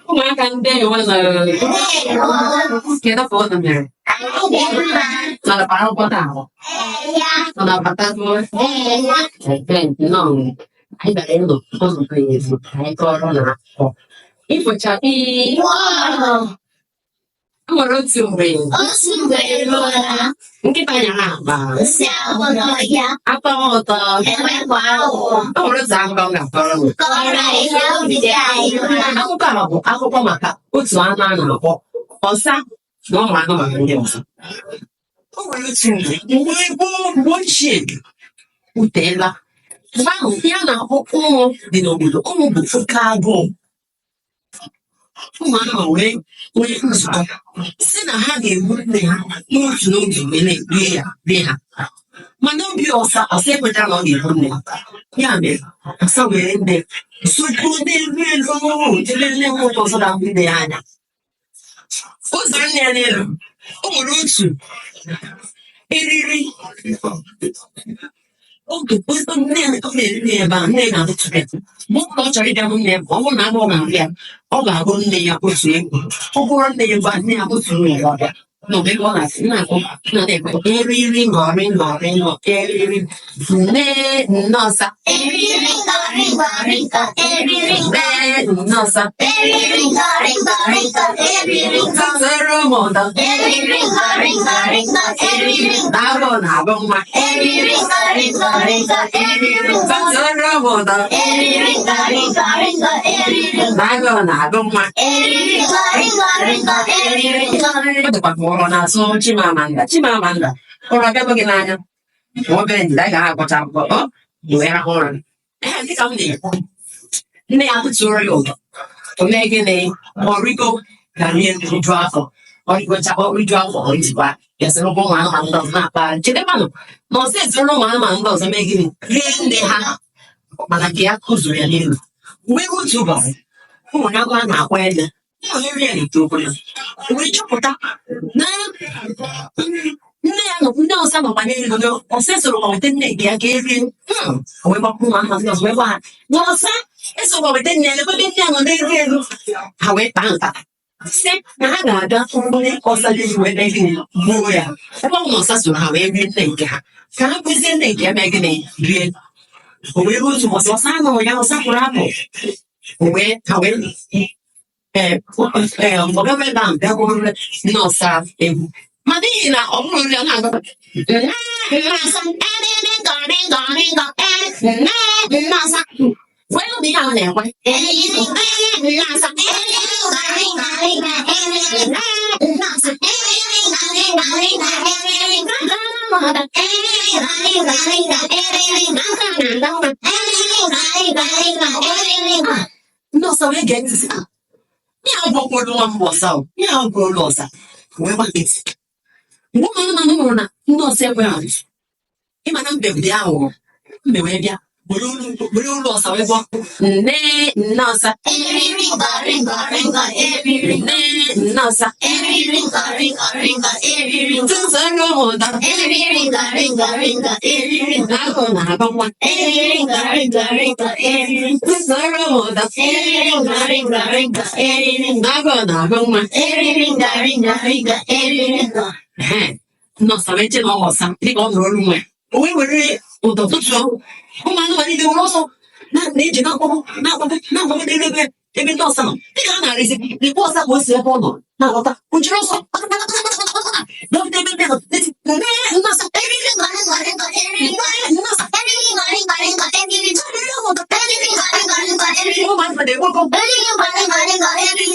Ụmụaka, ndewo nụ. Kedu ka unu mere? Unu gakwara akwụkwọ taa? Unu abatago? Ehe, nnọọ. Anyị bịara ịnọ nzukọ ezi ka anyị kọọrọ unu akụkọ. Ifo chakpii. E nwere otu mgbe Otu mgbe eruola, nkịta nyara akpa nsị agwọ n'ọhịa, atọwa ụtọ. enwekwa aghụghọ. O nwere otu akụkọ m ga-akọrọ unu. Kọrọ anyị ka obi dị anyị mma. Akụkọ a bụ akụkọ maka otu anụ a na-akpọ ọsa na ụmụ anụmanụ ndị ọzọ. O nwere otu mgbe, mgbe gboo, mgbe ochie, o teela. Mgbe ahụ, ihe a na-akpọ ụnwụ dị n'obodo. Ụnwụ bụ oke agụụ. Ụmụ anụmanụ wee nwee nzukọ sị na ha ga-egbu nne ha n'otu n'otu wee na-rie ya, rie ha. Mana obi ọsa, ọsa ekwetara na ọ ga-egbu nne ya. Ya mere ọsa were nne zukwu n'elu elu ebe nne nwoke ọzọ ga-ahụ nne ya anya. O zoro nne ya n'elu. O nwere otu eriri oge nne ya ọ na-eri ya ebe a, nne ya na-atụtụrụ ya. Mgbe ọ bụla ọ chọrọ ịbịa hụ nne ya, ma ọ bụrụ na agụụ na-agụ ya, ọ ga-agụ nne ya otu egwu. Ọ gụrụ nne ya egwu a, nne ya bụtụrụ ya, ọ bịa n'obe ebe ọ na-asị na-akụ na-ekwe eriri ngọrị ngọrị ngọ eriri nne nne ọsa. Eriri ngọrị ngọrị ngọ, eriri nne nne ọsa. Eriri ngọrị ngọrị ngọ, eriri ngọ. Tụtụrụ m ụdọ. Eriri ngọrị ngọrị ngọ, eriri ngọ. Agụụ na-agụ nwa. Eriri ngọrị ngọrị ngọ, eriri ngọ. Tụtụrụ m ụdọ. Eriri ngọrị ngọrị ngọ, eriri ngọ. Agụụ na-agụ nwa. Eriri ngọrị ngọrị ngọ, eriri ngọ. Ọ dịkwa ka ụra na-atụ Chimamanda. Chimamanda, ụra abịago gị n'anya? Ma obere ndidi, anyị ga-agụcha akwụkwọ ọ wee rahụ ụra. Ee, dịka m na-ekwu, nne ya tụtụrụ ya ụdọ. O mee gịnị? Ọ rigo na rie rijuo afọ. Ọ rigocha, ọ rijuo afọ, ọ rijikwa ya sịrị ụmụ anụmanụ ndị ọzọ na-akpa. Chedekwanụ na ọsọ esoro ụmụ anụmanụ ndị ọzọ mee gịnị? Rie nne ha, mana nke ya kụzuru ya n'elu. Mgbe otu ụbọchị, ụmụ ya a na-akpọ ele nri ya na-eto ogologo wee chọpụta na nne ya nọ, nne ọsa nọkwa n'elu, na ọsa esorokwa weta nne nke ya ka e rie. O wee gbapụ ụmụ anụmanụ ndị ọzọ wee gwa ha na ọsa esokwa weta nne ya, lekwa ebe nne ya nọ n'elu elu. Ha wee kpaa nkata sị na ha ga-abịa nne ọsa n'elu wee mee gịnị? Gbuo ya. Ebe ọ bụ na ọsa soro ha wee rie nne nke ha, ka ha kụzie nne nke ya mee gịnị? Rie. O wee ruo otu ụbọchị, ọsa anọghị ya, ọsa pụrụ apụ. O wee ha wee ee ee ọ bịa ebe ahụ bịa gụrụ nne ọsa egwu, ma n'ihi na ọ bụrụ nri ọ na-agụ nne ọsa eriri ngọrị ngọrị ngọ nne nne ọsa wee nụ na ihe ahụ na-ekwe Eriri nne ọsa eriri ngọrị ngọrị ngọ, eriri nne ọsa eriri ngọrị ngọrị ngọ, eriri ngọ eriri ngọrị ngọrị ngọ, eriri ngọ ngọ eriri ngọrị ngọrị ngọ, eriri ngọ. Nne ọsa wee gee ntị sị, "Ah, ihe a bụ olu nwa m bụ ọsa o, ihe a bụ olu ọsa." Wee gba nkịtị. Mgbe ụmụ anụmanụ hụrụ na nne ọsa ekweghị adị, ịma na mbe dị aghụghọ, mbe wee bịa were olu ọsa wee gụọ nne nne ọsa Eriri ngọrị ngọrị ngọ, eriri nne nne ọsa eriri ngọrị ngọrị ngọ, eriri ngọ. Tụtụrụ m ụdọ. Eriri ngọrị ngọrị ngọ, eriri ngọ. Agụụ na-agụ nwa. Eriri ngọrị ngọrị ngọ, eriri Tụtụrụ m ụdọ. Eriri ngọrị ngọrị ngọ, eriri ngọ. Agụụ na-agụ nwa. Eriri ngọrị ngọrị ngọ, eriri ngọ. Ehe. Nne ọsa wee chee na ọ ọsa dịka ọ nụrụ olu nwa ya. O wee were ụdọ tụtụọ. Ụmụ anụmanụ niile were ọsọ na-eji na-akpọgbu na-akpọgbu na-akpọgbu n'elu ebe ndị ọsa nọ. Dịka a na-arịzi lekwa ọsa ka o si ebe ọ nọ na-alọta, o jiri ọsọ dọpụta ebe ndị nọ n'eti nne nne ọsa Eriri ngọrị ngọrị ngọ, eriri nne nne ọsa eriri ngọrị ngọrị ngọ, eriri eriri ngọrị ngọrị ngọ, eriri ụmụ anụmanụ na-ekpokọ eriri ngọrị ngọrị ngọ, eriri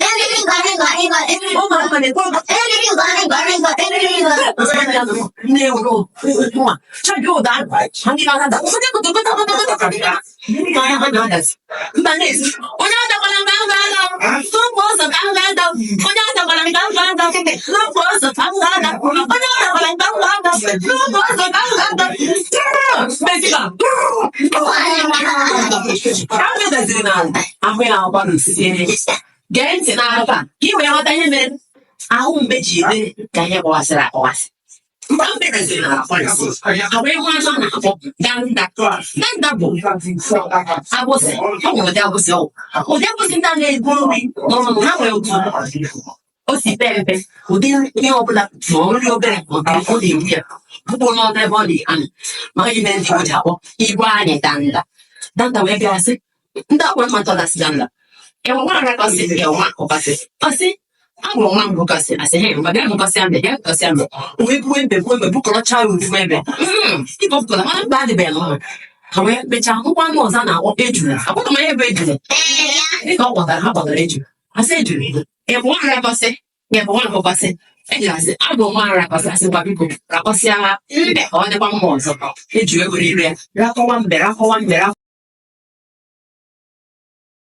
eriri ngọrị ngọrị ngọ, eriri ụmụ anụmanụ na-ekpokọ eriri ngọrị ngọrị ngọ, eriri ngọ. Nne were mma chabi ụda ahụ, ha ndị na-ada mba na-esi, onye adakwala nga m ga-ada, n'ụkwụ ọsọ ka m ga-ada, onye adakwala nga m ga-ada, n'ụkwụ ọsọ ka m ga-ada, onye adakwala nga m ga-ada, n'ụkwụ ọsọ ka m ga-ada. Mezika ka m medaziri n'ala, ahụ ya agbarụsie. Gee ntị n'akụkọ a ka ị wee ghọta ihe mere ahụ mbe ji eme ka ihe gbawasịrị agbawasị. Mgbe mbe gaziri na forest, ha wee hụ anụ a na-akpọ danda. Danda bụ agbụsị. Ọ nwere ụdị agbụsị ọ ụdị agbụsị ndị a na-ebu nri n'ọnụ ha nwere otu o si pee mpe, ụdị ihe ọbụla, ma ọ nri obere ma ọ bụ ọ na-egbu ya bụkpụ n'ọnụ ebe ọ na-anọ. Maka ime ndị o ji akpọ igwe anyị danda. Danda wee bịa sị ndị akwa mmatụ ọdasị danda enwe nwa arakọsị enwe akụkasị ọsị abụ nwa m gụkasị asị he ngwa bịa gụkasịa mbe, bịa gụkasịa mbe. O wee buwe mbe, buwe mbe, bukọrọcha ya ofu ebe ibe ọ bụkọrọ, mana mbe adịbeghị n'ụlọ. Ha wee mechaa hụkwa anụ ọzọ a na-akpọ ejula. Akwụkwọ m ihe bụ ejula dịka ọ kpọtara, ha kpọtara ejula, asị ejula ị bụ nwa arakọsị, ị bụ nwa akụkọsị. Ejula asị abụ nwa arakọsị. Asị gwa biko rakọsịa mbe ka ọ dịkwa mma ọzọ. Eju ewere ire ya rakọwa mbe, rakọwa mbe.